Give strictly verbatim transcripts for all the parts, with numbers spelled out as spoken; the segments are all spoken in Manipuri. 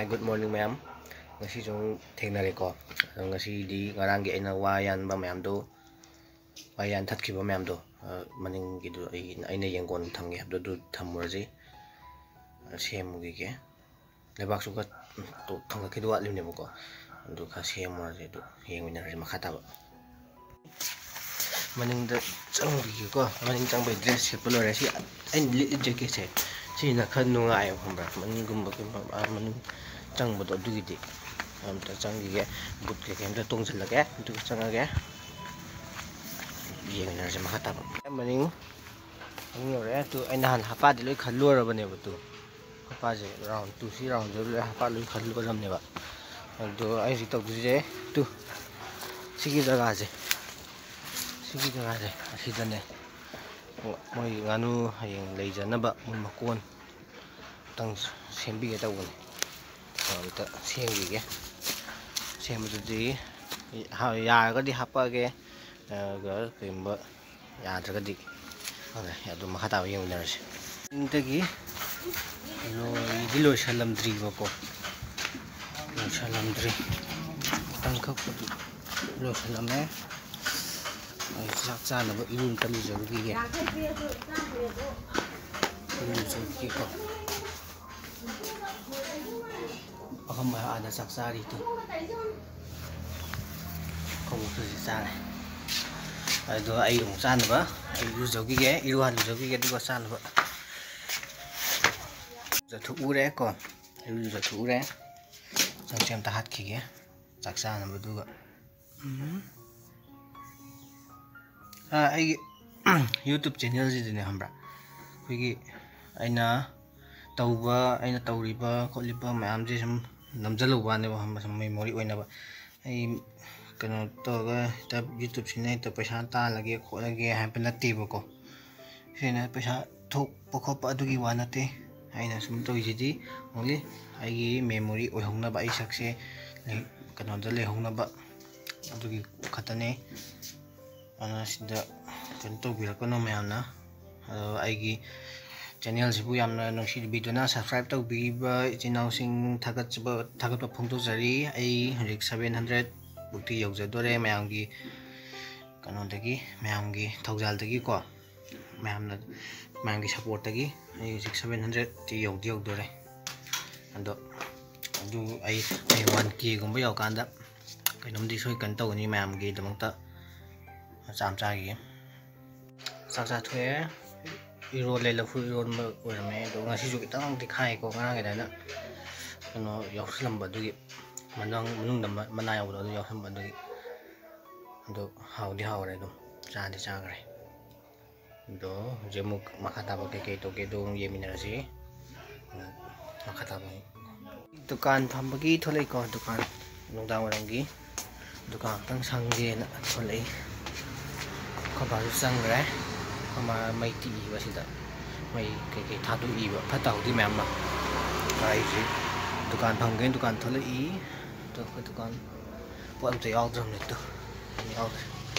Hi, good morning ꯃꯌꯥꯝ. ꯉꯁꯤꯁꯨ ꯑꯃꯨꯛ ꯊꯦꯡꯅꯔꯦꯀꯣ꯫ ꯑꯗꯣ ꯉꯁꯤꯗꯤ ꯉꯔꯥꯡꯒꯤ ꯑꯩꯅ ꯋꯥ ꯌꯥꯟꯕ ꯃꯌꯥꯝꯗꯣ, ꯋꯥ ꯌꯥꯟꯊꯠꯈꯤꯕ ꯃꯌꯥꯝꯗꯣ, ꯑ, ꯃꯅꯤꯡꯒꯤꯗꯣ ꯑꯩ, ꯑꯩꯅ ꯌꯦꯡꯒꯣꯟ ꯊꯝꯒꯦ ꯍꯥꯏꯕꯗꯣ ꯑꯗꯨ ꯊꯝꯃꯨꯔꯁꯤ꯫ ꯑ, ꯁꯦꯝꯃꯨꯈꯤꯒꯦ꯫ ꯂꯩꯕꯥꯛꯁꯨ ꯈꯔ, ꯎꯝ, ꯇꯣ-, ꯊꯣꯡꯒꯠꯈꯤꯗꯧ ꯋꯥꯠꯂꯤꯕꯅꯦꯕꯀꯣ꯫ ꯑꯗꯨ ꯈꯔ ꯁꯦꯝꯃꯨꯔꯁꯤ, ꯑꯗꯨ ꯌꯦꯡꯃꯤꯟꯅꯔꯁꯤ ꯃꯈꯥ ꯇꯥꯕ꯫ ꯃꯅꯤꯡꯗ ꯆꯪꯈꯤꯒꯦꯀꯣ꯫ ꯃꯅꯤꯡ ꯆꯪꯕꯩ ꯗ꯭ꯔꯦꯁ ꯁꯦꯠꯄ ꯂꯣꯏꯔꯦ꯫ ꯁꯤ ꯑꯩꯅ ꯂꯤꯠꯂꯤ ꯖꯦꯀꯦꯠꯁꯦ, ꯁꯤꯅ ꯈꯔ ꯅꯨꯡꯉꯥꯏꯌꯦꯕ, ꯈꯪꯕ꯭ꯔꯥ? ꯃꯅꯤꯡꯒꯨꯝꯕ ꯀꯩꯒꯨꯝꯕ, ꯑꯥ, ꯃꯅꯨꯡ ꯆꯪꯕꯗꯣ ꯑꯗꯨꯒꯤꯗꯤ꯫ ꯑꯝꯇ ꯆꯪꯈꯤꯒꯦ, ꯕꯨꯠ ꯀꯩꯀꯩ ꯑꯝꯇ ꯇꯣꯡꯁꯤꯜꯂꯒꯦ, ꯑꯗꯨꯒ ꯆꯪꯉꯒꯦ꯫ ꯌꯦꯡꯃꯤꯟꯅꯔꯁꯤ ꯃꯈꯥ ꯇꯥꯕ꯫ ꯃꯅꯤꯡ, ꯃꯅꯤꯡ ꯌꯧꯔꯛꯑꯦ꯫ ꯑꯗꯨ ꯑꯩ ꯅꯍꯥꯟ ꯍꯥꯄꯥꯗꯤ ꯂꯣꯏ ꯈꯜ ꯂꯣꯏꯔꯕꯅꯦꯕ꯫ ꯑꯗꯨ ꯍꯥꯄꯥꯁꯦ ꯔꯥꯎꯟ ꯇꯨ, ꯁꯤ ꯔꯥꯎꯟꯁꯦ ꯂꯣꯏ ꯍꯥꯄꯥ ꯂꯣꯏ ꯈꯜ ꯂꯣꯏꯔꯕꯅꯦꯕ꯫ ꯑꯗꯣ ꯑꯩ ꯍꯧꯖꯤꯛ ꯇꯧꯗꯣꯏꯁꯦ ꯇꯨ, ꯁꯤꯒꯤ ꯖꯒꯥꯁꯦ, ꯁꯤꯒꯤ ꯖꯒꯥꯁꯦ ꯑꯁꯤꯗꯅꯦ ꯃꯣꯏ ꯉꯥꯅꯨ ꯍꯌꯦꯡ ꯂꯩꯖꯅꯕ ꯃꯣꯏ ꯃꯀꯣꯟ ꯑꯝꯇꯪ ꯁꯦꯝꯕꯤꯒꯦ ꯇꯧꯕꯅꯦ꯫ ꯑꯝꯇ ꯁꯦꯝꯈꯤꯒꯦ꯫ ꯁꯦꯝꯕꯗꯨꯗꯤ ꯌꯥꯔꯒꯗꯤ ꯍꯥꯄꯛꯑꯒꯦ, ꯑꯗꯨꯒ ꯀꯩꯒꯨꯝꯕ ꯌꯥꯗ꯭ꯔꯒꯗꯤ ꯈꯪꯗ꯭ꯔꯦ꯫ ꯑꯗꯨ ꯃꯈꯥ ꯇꯥꯕ ꯌꯦꯡꯃꯤꯟꯅꯔꯁꯤ꯫ ꯃꯅꯤꯡꯗꯒꯤ ꯂꯣꯏꯗꯤ ꯂꯣꯏꯁꯜꯂꯝꯗ꯭ꯔꯤꯕꯀꯣ, ꯂꯣꯏꯁꯜꯂꯝꯗ꯭ꯔꯤ꯫ ꯈꯤꯇꯪ ꯈꯛꯄꯨꯗꯤ ꯂꯣꯏꯁꯜꯂꯝꯃꯦ꯫ ꯑꯩ ꯆꯥꯛ ꯆꯥꯅꯕ ꯏꯔꯨ ꯑꯝꯇ ꯂꯨꯖꯔꯨꯈꯤꯒꯦ꯫ ꯏꯔꯨ ꯂꯨꯖꯔꯨꯈꯤꯒꯦꯀꯣ꯫ ꯑꯐꯝꯕ ꯑꯥꯗ ꯆꯥꯛ ꯆꯥꯔꯤ ꯇꯨ꯫ ꯀꯕꯣꯛꯇꯨꯁꯨ ꯆꯥꯔꯦ꯫ ꯑꯗꯣ ꯑꯩ ꯑꯃꯨꯛ ꯆꯥꯅꯕ ꯑꯩ ꯏꯔꯨꯖꯧꯈꯤꯒꯦ, ꯏꯔꯨ ꯍꯥꯟꯅ ꯂꯨꯖꯧꯈꯤꯒꯦ, ꯑꯗꯨꯒ ꯆꯥꯅꯕ꯫ ꯂꯨꯖꯊꯣꯛꯎꯔꯦ ꯀꯣ, ꯏꯔꯨ ꯂꯨꯖꯊꯣꯛꯎꯔꯦ꯫ ꯆꯪꯁꯦ ꯑꯝꯇ ꯍꯥꯠꯈꯤꯒꯦ ꯆꯥꯛ ꯆꯥꯅꯕ, ꯑꯗꯨꯒ ꯎꯝ꯫ ꯑꯥ, ꯑꯩꯒꯤ YouTube ꯆꯦꯅꯦꯜꯁꯤꯗꯅꯦ, ꯈꯪꯕ꯭ꯔꯥ, ꯑꯩꯈꯣꯏꯒꯤ ꯑꯩꯅ ꯇꯧꯕ, ꯑꯩꯅ ꯇꯧꯔꯤꯕ ꯈꯣꯠꯂꯤꯕ ꯃꯌꯥꯝꯁꯦ ꯁꯨꯝ ꯅꯝꯁꯤꯜꯂꯨꯕꯅꯦꯕ, ꯈꯪꯕ꯭ꯔꯥ, ꯁꯨꯝ ꯃꯦꯃꯣꯔꯤ ꯑꯣꯏꯅꯕ꯫ ꯑꯩ ꯀꯩꯅꯣ ꯇꯧꯔꯒ ꯍꯦꯛꯇ YouTubeꯁꯤꯅ ꯍꯦꯛꯇ ꯄꯩꯁꯥ ꯇꯥꯜꯂꯒꯦ ꯈꯣꯠꯂꯒꯦ ꯍꯥꯏꯕ ꯅꯠꯇꯦꯕꯀꯣ꯫ ꯁꯤꯅ ꯄꯩꯁꯥ ꯊꯣꯛꯄ ꯈꯣꯠꯄ ꯑꯗꯨꯒꯤ ꯋꯥ ꯅꯠꯇꯦ꯫ ꯑꯩꯅ ꯁꯨꯝ ꯇꯧꯔꯤꯁꯤꯗꯤ only ꯑꯩꯒꯤ ꯃꯦꯃꯣꯔꯤ ꯑꯣꯏꯍꯧꯅꯕ, ꯑꯩ ꯁꯛꯁꯦ ꯂꯩ-, ꯀꯩꯅꯣꯗ ꯂꯩꯍꯧꯅꯕ, ꯑꯗꯨꯒꯤ ꯈꯛꯇꯅꯦ꯫ ꯑꯗꯨꯅ ꯁꯤꯗ ꯀꯩꯅꯣ ꯇꯧꯕꯤꯔꯛꯀꯅꯨ ꯃꯌꯥꯝꯅ꯫ ꯑꯗꯣ ꯑꯩꯒꯤ ꯆꯦꯅꯦꯜꯁꯤꯕꯨ ꯌꯥꯝꯅ ꯅꯨꯡꯁꯤꯕꯤꯗꯨꯅ subscribe ꯇꯧꯕꯤꯕ ꯏꯆꯤꯟ ꯏꯅꯥꯎꯁꯤꯡ ꯊꯥꯒꯠꯆꯕ, ꯊꯥꯒꯠꯄ ꯐꯣꯡꯗꯣꯛꯆꯔꯤ꯫ ꯑꯩ ꯍꯧꯖꯤꯛ seven hundred ꯃꯨꯛꯇꯤ ꯌꯧꯖꯗꯣꯔꯦ ꯃꯌꯥꯝꯒꯤ ꯀꯩꯅꯣꯗꯒꯤ, ꯃꯌꯥꯝꯒꯤ ꯊꯧꯖꯥꯜꯗꯒꯤꯀꯣ, ꯃꯌꯥꯝꯅ, ꯃꯌꯥꯝꯒꯤ supportꯇꯒꯤ ꯑꯩ ꯍꯧꯖꯤꯛ seven hundredꯇꯤ ꯌꯧꯗꯤ ꯌꯧꯗꯣꯔꯦ꯫ ꯑꯗꯣ ꯑꯗꯨ ꯑꯩ, ꯑꯩ one Kꯒꯨꯝꯕ ꯌꯧꯔꯀꯥꯟꯗ ꯀꯩꯅꯣꯝꯗꯤ ꯁꯣꯏ ꯀꯩꯅꯣ ꯇꯧꯒꯅꯤ ꯃꯌꯥꯝꯒꯤꯗꯃꯛꯇ ꯃꯆꯥ ꯃꯆꯥꯒꯤ꯫ ꯆꯥꯛ ꯆꯥꯊꯣꯛꯑꯦ꯫ ꯏꯔꯣꯜꯂꯦ, ꯂꯐꯨ ꯏꯔꯣꯟꯕ ꯑꯣꯏꯔꯝꯃꯦ꯫ ꯑꯗꯣ ꯉꯁꯤꯁꯨ ꯈꯤꯇꯪꯗꯤ ꯈꯥꯏꯀꯣ, ꯉꯔꯥꯡꯒꯤ ꯑꯗꯨꯃꯥꯏꯅ ꯀꯩꯅꯣ ꯌꯥꯎꯁꯜꯂꯝꯕ ꯑꯗꯨꯒꯤ, ꯃꯅꯨꯡ-, ꯃꯅꯨꯡꯗ ꯃ-, ꯃꯅꯥ ꯌꯥꯎꯕꯗꯣ ꯑꯗꯨ ꯌꯥꯎꯁꯜꯂꯝꯕ ꯑꯗꯨꯒꯤ꯫ ꯑꯗꯣ ꯍꯥꯎꯗꯤ ꯍꯥꯎꯔꯦ ꯑꯗꯨꯝ, ꯆꯥꯗꯤ ꯆꯥꯈ꯭ꯔꯦ꯫ ꯑꯗꯣ ꯍꯧꯖꯤꯛ ꯑꯃꯨꯛ ꯃꯈꯥ ꯇꯥꯕ ꯀꯩꯀꯩ ꯇꯧꯒꯦꯗꯣ ꯑꯃꯨꯛ ꯌꯦꯡꯃꯤꯟꯅꯔꯁꯤ꯫ ꯃꯈꯥ ꯇꯥꯕ꯫ ꯗꯨꯀꯥꯟ ꯐꯝꯕꯒꯤ ꯊꯣꯛꯂꯛꯏꯀꯣ, ꯗꯨꯀꯥꯟ, ꯅꯨꯡꯗꯥꯡ ꯋꯥꯏꯔꯝꯒꯤ ꯗꯨꯀꯥꯟ ꯈꯛꯇꯪ ꯁꯪꯒꯦꯅ ꯊꯣꯛꯂꯛꯏ꯫ ꯑꯩꯈꯣꯏ ꯕꯥꯁꯨ ꯆꯪꯈ꯭ꯔꯦ꯫ ꯑꯩꯈꯣꯏ ꯃꯥ ꯃꯩ ꯇꯤꯛꯏꯕ ꯁꯤꯗ, ꯃꯩ ꯀꯩꯀꯩ ꯊꯥꯗꯣꯛꯏꯕ ꯐꯠꯇ ꯍꯥꯎꯗꯤ ꯃꯌꯥꯝ ꯑꯃ꯫ ꯑꯩꯁꯦ ꯗꯨꯀꯥꯟ ꯐꯝꯒꯦꯅ ꯗꯨꯀꯥꯟ ꯊꯣꯛꯂꯛꯏ꯫ ꯑꯗꯣ ꯑꯩꯈꯣꯏ ꯗꯨꯀꯥꯟ ꯄꯣꯠ ꯑꯝꯇ ꯌꯥꯎꯗ꯭ꯔꯕꯅꯦ꯫ ꯑꯗꯣ ꯌꯥꯎꯗ꯭ꯔꯦ꯫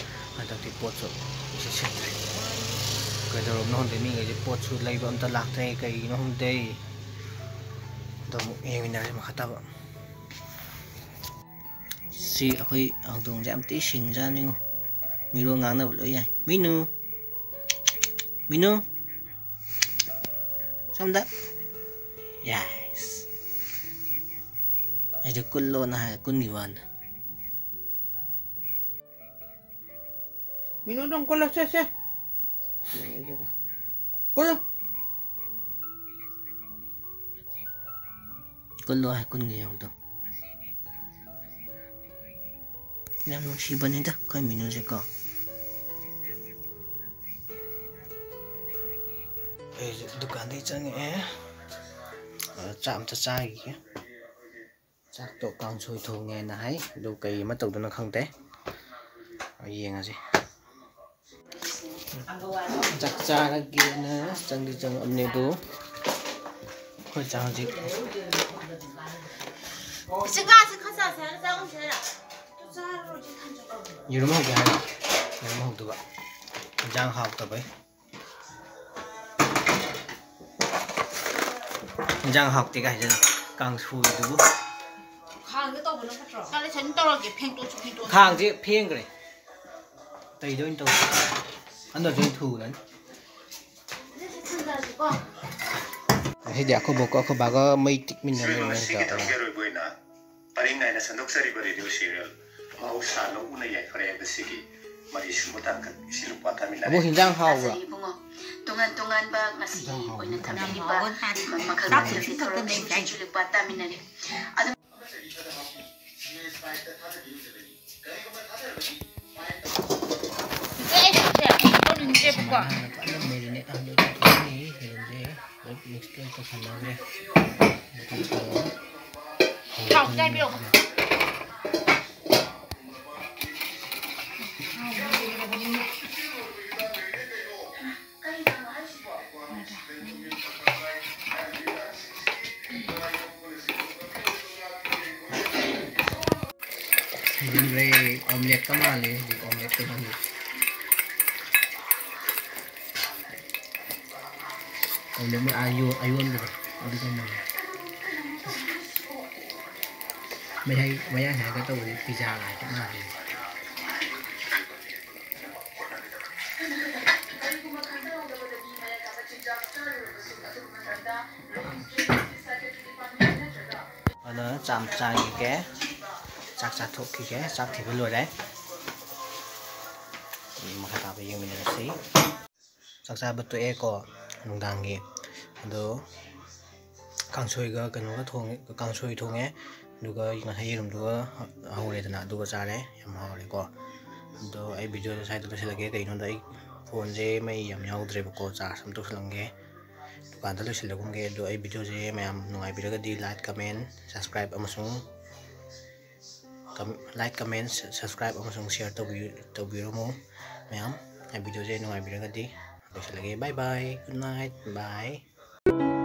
ꯍꯟꯗꯛꯇꯤ ꯄꯣꯠꯁꯨ ꯏꯁꯤꯠ ꯁꯤꯠꯇ꯭ꯔꯦ꯫ ꯀꯩꯗꯧꯔꯕꯅꯣ ꯈꯪꯗꯦ, ꯃꯤꯈꯩꯁꯦ ꯄꯣꯠꯁꯨ ꯂꯩꯕ ꯑꯝꯇ ꯂꯥꯛꯇ꯭ꯔꯦ꯫ ꯀꯩꯒꯤꯅꯣ ꯈꯪꯗꯦ꯫ ꯑꯗꯣ ꯑꯃꯨꯛ ꯌꯦꯡꯃꯤꯟꯅꯔꯁꯤ ꯃꯈꯥ ꯇꯥꯕ꯫ ꯁꯤ ꯑꯩꯈꯣꯏ ꯍꯧꯗꯣꯡꯁꯦ ꯌꯥꯝ ꯊꯤ ꯁꯤꯡꯖꯥꯠꯅꯤꯉꯣ꯫ ꯃꯤꯔꯣꯜ ꯉꯥꯡꯅꯕ ꯂꯣꯏ ꯌꯥꯏ꯫ ꯃꯤꯅꯨ! ꯃꯤꯅꯨ! ꯁꯣꯝꯗ! Yes! ꯑꯩꯁꯦ ꯀꯨꯜꯂꯣꯅ ꯍꯥꯏ, ꯀꯨꯟꯒꯤ ꯋꯥꯅꯤ꯫ ꯃꯤꯅꯨ, ꯑꯗꯨꯝ ꯀꯨꯜꯂꯣ, ꯁꯦ, ꯁꯦ꯫ ꯀꯨꯜꯂꯣ꯫ ꯀꯨꯜꯂꯣ ꯍꯥꯏ, ꯀꯨꯟꯒꯤ ꯌꯧꯗꯣ꯫ ꯌꯥꯝ ꯅꯨꯡꯁꯤꯕꯅꯤꯗ ꯑꯩꯈꯣꯏ ꯃꯤꯅꯨꯁꯦꯀꯣ꯫ ꯑꯩꯁꯦ ꯗꯨꯀꯥꯟꯗꯒꯤ ꯆꯪꯉꯛꯑꯦ꯫ ꯑꯗꯣ ꯆꯥꯛ ꯑꯝꯇ ꯆꯥꯈꯤꯒꯦ꯫ ꯆꯥꯛꯇꯣ ꯀꯥꯡꯁꯣꯏ ꯊꯣꯡꯉꯦꯅ ꯍꯥꯏ, ꯑꯗꯨ ꯀꯩ ꯑꯃ ꯇꯧꯗꯣꯏꯅꯣ ꯈꯪꯗꯦ꯫ ꯌꯦꯡꯉꯁꯤ꯫ ꯆꯥꯛ ꯆꯥꯔꯒꯦꯅ ꯆꯪꯗꯤ ꯆꯪꯉꯛꯑꯕꯅꯦ ꯑꯗꯣ, ꯑꯩꯈꯣꯏ ꯆꯥ ꯍꯧꯖꯤꯛ ꯌꯦꯔꯨꯝ ꯍꯧꯒꯦ ꯍꯥꯏꯔꯣ? ꯌꯦꯔꯨꯝ ꯍꯧꯗꯕ꯫ ꯏꯟꯖꯥꯡ ꯍꯥꯎꯇꯕꯩ꯫ ꯏꯟꯖꯥꯡ ꯍꯥꯎꯇꯦꯒ ꯍꯥꯏꯖꯜꯂꯦ꯫ ꯀꯥꯡꯁꯣꯏꯗꯨꯕꯨ꯫ ꯈꯥꯡꯗ ꯇꯧꯕꯅ ꯐꯠꯇ꯭ꯔꯣ? ꯀꯥꯂꯦꯁꯟ ꯇꯧꯔꯒꯦ, ꯐꯦꯡꯗꯣꯛꯁꯨ ꯐꯦꯡꯗꯣꯛꯑꯣ꯫ ꯈꯥꯡꯁꯦ ꯐꯦꯡꯈ꯭ꯔꯦ꯫ ꯇꯩꯗ ꯑꯣꯏꯅ ꯇꯧꯁꯤ꯫ ꯑꯗꯨꯅꯁꯨ ꯑꯩꯅ ꯊꯨꯒꯅꯤ꯫ ꯉꯁꯤꯗꯤ ꯑꯩꯈꯣꯏ ꯕꯣꯛꯀ ꯑꯩꯈꯣꯏ ꯕꯥꯒ ꯃꯩ ꯇꯤꯛꯃꯤꯟꯅ ꯂꯩꯔꯦ ꯁꯤꯗ꯫ ꯄꯔꯤꯡ ꯅꯥꯏꯅ ꯁꯟꯗꯣꯛꯆꯔꯤꯕ ꯔꯦꯗꯤꯑꯣ ꯁꯤꯔꯤꯌꯦꯜ ꯃꯍꯧꯁꯥ ꯂꯧꯎꯅ ꯌꯥꯏꯐꯔꯦ ꯍꯥꯏꯕꯁꯤꯒꯤ ꯃꯔꯤ ꯁꯨꯕ ꯇꯥꯡꯀꯛ ꯁꯤ ꯂꯨꯄꯥ ꯇꯥꯃꯤꯜ ꯑꯕꯣꯛ, ꯍꯤꯟꯖꯥꯡ ꯍꯥꯎꯕ꯭ꯔꯥ? ꯏꯕꯨꯡꯉꯣ, ꯇꯣꯉꯥꯟ ꯇꯣꯉꯥꯟꯕ ꯉꯁꯤꯒꯤ ꯑꯣꯏꯅ ꯊꯝꯕꯤꯔꯤꯕ ꯃꯈꯜ ꯃꯊꯦꯜꯒꯤ ꯊꯧꯔꯝꯁꯤꯡꯁꯤꯁꯨ ꯂꯨꯄꯥ ꯇꯥꯃꯤꯟꯅꯔꯤ꯫ ꯁꯨꯃꯥꯏꯅ ꯍꯥꯟꯅ ꯐꯖꯅ marinate ꯇꯧꯍꯜꯂꯒ ꯊꯝꯃꯅꯤ꯫ ꯌꯦꯔꯨꯝꯁꯦ ꯂꯣꯏ mix ꯂꯣꯏ ꯇꯧꯁꯜꯂꯒꯦ꯫ ꯑꯗꯨꯒ ꯊꯥꯎ ꯈꯤꯇꯪ ꯍꯥꯏꯕꯤꯔꯛꯑꯣ꯫ ꯍꯧꯖꯤꯛ omelette ꯀ ꯃꯥꯜꯂꯦ꯫ ꯍꯧꯖꯤꯛ omelette ꯀ ꯃꯥꯜꯂꯦ꯫ Omelette ꯃꯣꯏ ꯑꯥ ꯌꯣ- ꯑꯌꯣꯟꯕꯗꯣ ꯑꯗꯨꯒ ꯃꯥꯜꯂꯦ꯫ ꯃꯌꯥꯏ ꯃꯌꯥꯏ ꯍꯥꯏꯒ ꯇꯧꯕꯗꯤ pizza ꯒ ꯍꯥꯏꯐꯦꯠ ꯃꯥꯜꯂꯦ꯫ ꯑꯗꯨꯅ ꯆꯥꯛ ꯆꯥꯈꯤꯒꯦ꯫ ꯆꯥꯛ ꯆꯥꯊꯣꯛꯈꯤꯒꯦ꯫ ꯆꯥꯛ ꯊꯤꯕ ꯂꯣꯏꯔꯦ꯫ ꯑꯗꯨ ꯃꯈꯥ ꯇꯥꯕ ꯌꯦꯡꯃꯤꯟꯅꯔꯁꯤ꯫ ꯆꯥꯛ ꯆꯥꯕ ꯇꯣꯛꯑꯦꯀꯣ ꯅꯨꯡꯗꯥꯡꯒꯤ꯫ ꯑꯗꯣ ꯀꯥꯡꯁꯣꯏꯒ ꯀꯩꯅꯣꯒ ꯊꯣꯡꯉꯦ, ꯀꯥꯡꯁꯣꯏ ꯊꯣꯡꯉꯦ꯫ ꯑꯗꯨꯒ ꯉꯁꯥꯏ ꯌꯦꯔꯨꯝꯗꯨꯒ ꯍꯧꯔꯦꯗꯅ, ꯑꯗꯨꯒ ꯆꯥꯔꯦ꯫ ꯌꯥꯝ ꯍꯥꯎꯔꯦꯀꯣ꯫ ꯑꯗꯣ ꯑꯩ video ꯁꯦ ꯁ꯭ꯋꯥꯏꯗ ꯂꯣꯏꯁꯤꯜꯂꯒꯦ꯫ ꯀꯩꯒꯤꯅꯣꯗ ꯑꯩ phone ꯁꯦ ꯃꯩ ꯌꯥꯝ ꯌꯥꯎꯗ꯭ꯔꯦꯕꯀꯣ, charge ꯑꯃ ꯇꯧꯁꯜꯂꯝꯒꯦ꯫ ꯗꯨꯀꯥꯟꯗ ꯂꯣꯏꯁꯤꯜꯂꯒꯨꯝꯒꯦ꯫ ꯑꯗꯣ ꯑꯩ video ꯁꯦ ꯃꯌꯥꯝ ꯅꯨꯡꯉꯥꯏꯕꯤꯔꯒꯗꯤ like, comment, subscribe ꯑꯃꯁꯨꯡ com- like, comment, subscribe ꯑꯃꯁꯨꯡ share ꯇꯧꯕꯤ- ꯇꯧꯕꯤꯔꯝꯃꯨ ꯃꯌꯥꯝ꯫ ꯑꯩ video ꯁꯦ ꯅꯨꯡꯉꯥꯏꯕꯤꯔꯒꯗꯤ ꯂꯣꯏꯁꯤꯜꯂꯒꯦ꯫ Bye bye, good night, bye꯫